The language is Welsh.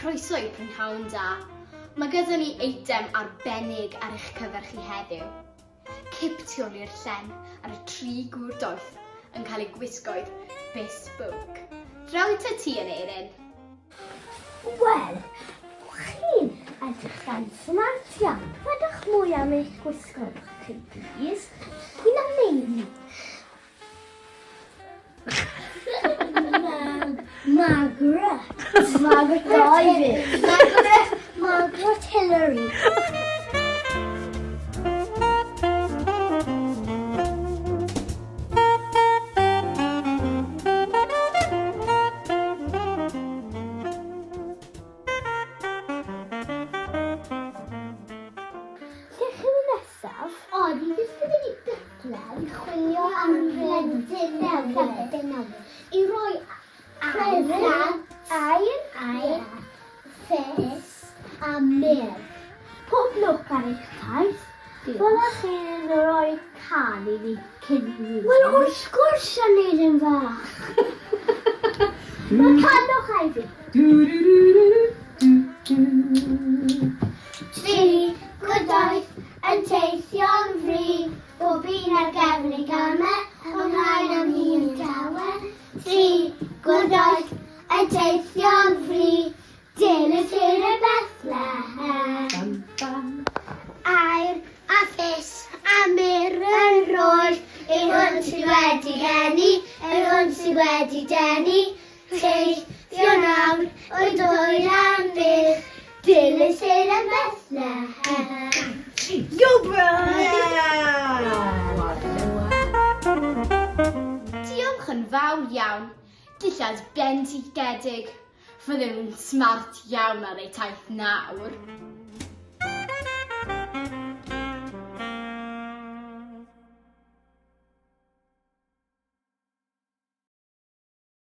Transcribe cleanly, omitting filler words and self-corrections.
croeso i Prynhawn Da. Mae gyda ni eitem arbennig ar eich cyfer chi heddiw. Cip tu ôl i'r llen ar y tri gŵr doeth yn cael eu gwisgoedd bespoke. Draw i ty ti, Aneurin. Wel, chi'n edrych yn smart iawn. Dwedwch mwy am eich gwisgoedd chi, plîs. Pwy na Meiri? Margaret. Margaret Davies. Margaret, Margaret Hillary. Lle chi'n mynd nesaf? O, ni jyst yn mynd i Bethlehem i chwilio am blentyn newydd. I roi aur, aur, aur, ffys a myrr. Pob lwc ar eich taith. Byddwch chi'n rhoi cân i fi cyn i fi Wel, wrth gwrs, Aneurin fach. Mae canwch i fi. Tri gwydoeth yn teithio'n fri, bob un ar gefn ei gamau, ymlaen am hir dawel. Tri gwydoeth yn teithio'n fri, dilyn tir y Bethlehem. Aur a phys a myrr yn rhoi, yr hwn sydd wedi geni, yr hwn sydd wedi denu, Teithio nawr o'i dwy am byth, dilyn seren Bethlehem. Yo bro! Diolch yn fawr iawn. Dillad bendigedig. Fydden nhw'n smart iawn ar eu taith nawr.